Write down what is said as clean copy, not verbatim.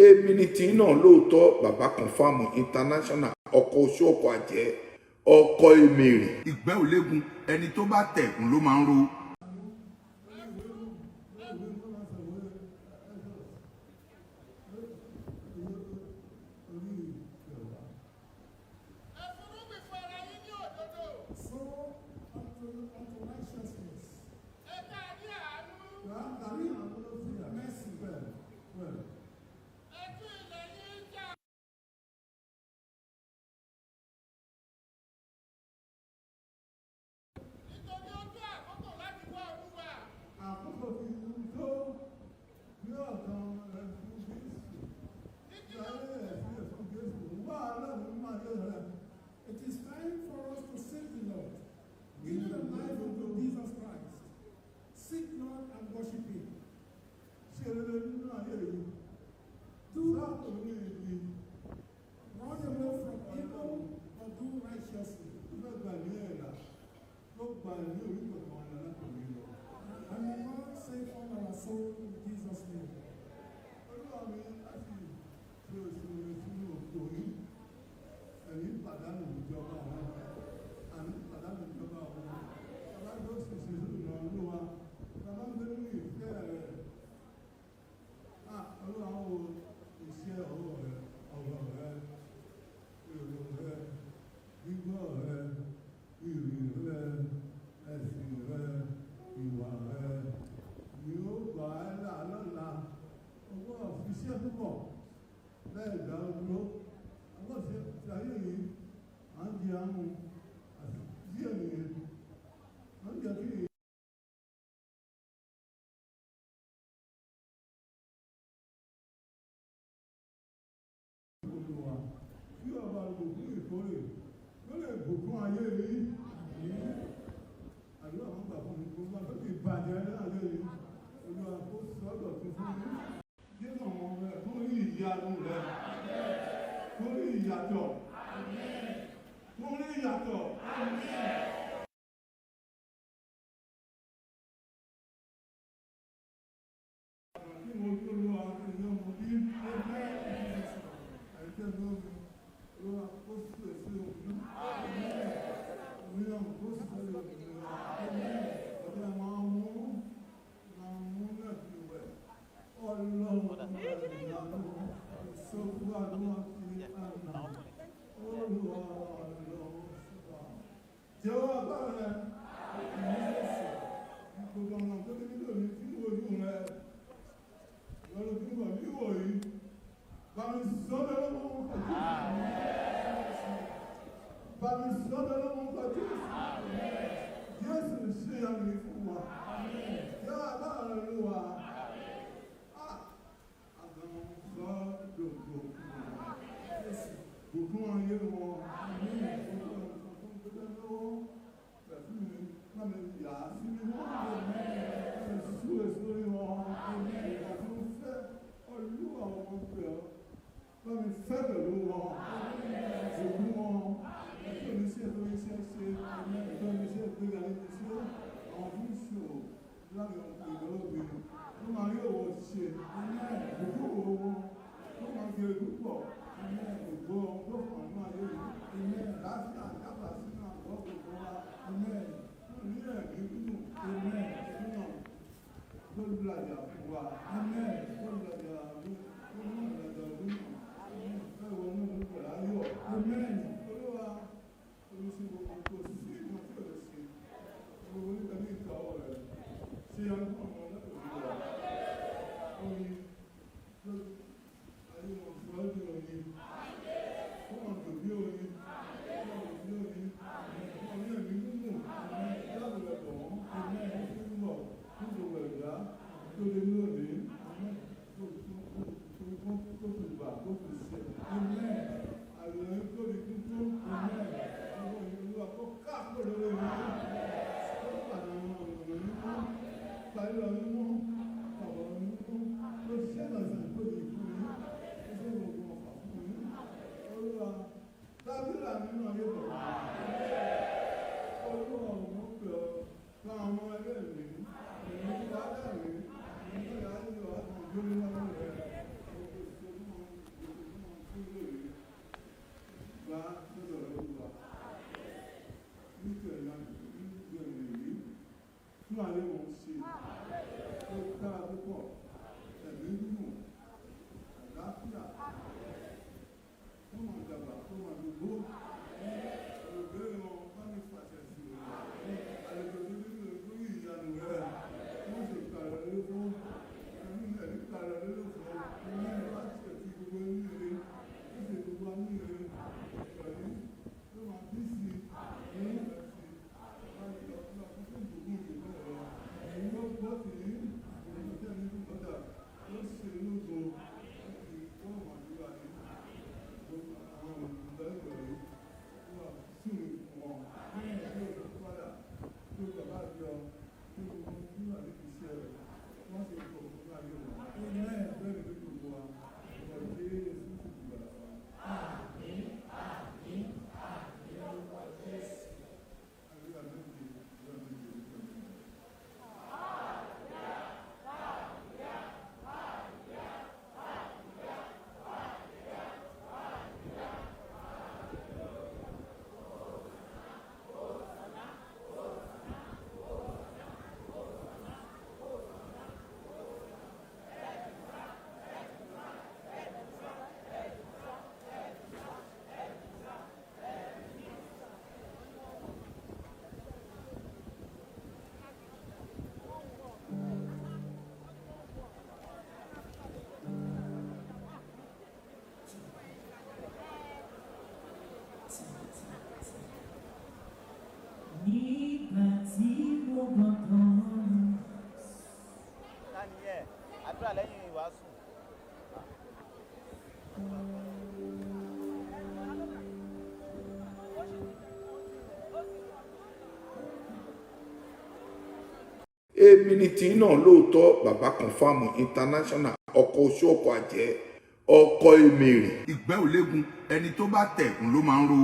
Èmi ni tí náà lóòótọ́, bàbá Confam International, ọkọ̀ oṣù, ọkọ̀ àjẹ́, ọkọ̀ èmèrè. Ìgbẹ́ ò léegun, ẹni tó bá tẹ̀gùn ló máa ń ro. Ẹ fúnrúgbìn fún ara yín ní òdodo. Sow unto righteousness. Ẹ ká ní àánú. Reap mercy. Ẹ tún ilẹ̀ yín jà. Nítorí ó tó àkókò láti wá Olúwa. Àkókò ti tó bí ọ̀kan rẹ̀ fún Jésù. Títí Bí ayé rẹ̀ sílẹ̀ fún Jésù. Wá Ọlọ́run máa yé rẹ̀. It is time for us to seek the Lord. Give your life unto Jesus Christ. Seek Lord and worship Him. Ṣe rere nínú ayé yìí. Do Sáàpù ní ibi. run away from evil, but do righteously. Tó fẹ́ gbà ní ẹ̀là. Tó gbà ní orí kọ̀ọ̀kan ọ̀la látòrí lọ. And may God save all our soul in Jesus' name. Olúwa mi láti ṣe òṣèré sínú òkò yìí. Ẹ̀yin pàdánù ìjọba àwọn. Àní pàdánù ìjọba àwọn. Bàbá tó sì ṣe ìrìnà Olúwa. Bàbá ń gbé nínú ìfẹ́ rẹ̀. À Olúwa ń wo iṣẹ́ ọwọ́ rẹ̀, ọ̀rọ̀ rẹ̀, èrò rẹ̀, gbígbọ́ rẹ̀, ìrìn rẹ̀, ẹ̀sìn rẹ̀, ìwà rẹ̀. Ni ó gbà ẹ́ là lọ́la. Owó ọ̀fiṣẹ́ púpọ̀ lẹ́ẹ̀ dá dúró. Àwọn ṣe ti ayé yìí, à ń di àmú àti díẹ̀ nìyẹn. À ń jẹ́ kí Olúwa kí ọba ìbùkún ìkórè ló lè bùkún ayé yìí. Àdúrà wọn gbà fún mi, gbogbo àti ìbàjẹ́ ní ayé yìí. Olúwa kó sọ́dọ̀ tuntun yìí. Nínú àwọn ọmọ rẹ̀ kó rí ìyanu rẹ̀, kó rí ìyàtọ̀, kó rí ìyàtọ̀. Kí mo tó lọ ìyá ọmọ bí ẹ̀jẹ̀ lómi, Olúwa kó sì èsì òkú. Mìíràn kó sì èsì òkú. Ọjọ́ máa mú náà fi wẹ̀. Ọlọ́run ìyanu ìsọfún àdúrà ti àná. Olúwa Ọlọ́run ṣùgbọ́n. Jẹ́wọ́ agbára rẹ̀. Gbogbo ọ̀nà tó ní nílò ní tí ojú rẹ̀. Lọ́dún tí wọ́n ní wò yìí. Bá mi sọ́dọ̀ lọ́wọ́ wọn kọ̀ Jésù. Bá mi sọ́dọ̀ lọ́wọ́ wọn kọ̀ Jésù. Jésù ṣe àmì fún wa. Jẹ́wọ́ agbára rẹ̀ ló wà. Àgbọn sọ dòdò fún wa. Bùkún ayé wọn. Gbogbo nǹkan tó ń gbé lọ́wọ́. Pẹ̀lú mi, má mi yà á sí mímọ́. Má mi súre sórí wọn. Ìgbà tó ń fẹ́ Olúwa wọn pè ọ́. Bá mi fẹ́ pẹ̀lú wọn. Bùkún wọn. Ẹ̀tọ́ mi ṣe tó iṣẹ́ ṣe. Ẹ̀tọ́ mi ṣe gbéga níbi iṣẹ́. Àwọn tó ń ṣòwò láti ọ̀pọ̀ ìdọ́lọ́gbìn. Tó máa rí òwò ṣe. Bùkún òwò wọn. Tó máa fi ewu pọ̀. Ògbó ohun tó kàn ní ayé yìí. Láfíà dábàá sínú àgọ́ gbogbo wa. Ní ẹ̀mí gígùn. Nínú tó làjà fún wa. Tó làjà tó làjà lónìí. Fẹ́ wọnú gbogbo láyọ̀. Olúwa olùsìn gbogbo kò sí ìmọ̀ tí ò lè ṣe. Gbogbo nípa ní ìtọ́wọ́ rẹ̀. Ṣé ọdún ọmọ ọlọ́dún rẹ̀? Oyin lórí ayé wọn fún ọdún oyin. Fún ọdún bí oyin. Fún ọdún bí oyin. Fún ọdún ẹ̀mí gígùn. Láàbò rẹ̀ bọ̀ wọ́n. Fún Èmi ni tí náà lóòótọ́, bàbá Confam International, ọkọ̀ oṣù, ọkọ̀ àjẹ́, ọkọ̀ èmèrè. Ìgbẹ́ ò léegun, ẹni tó bá tẹ̀ ń ló máa ń ro.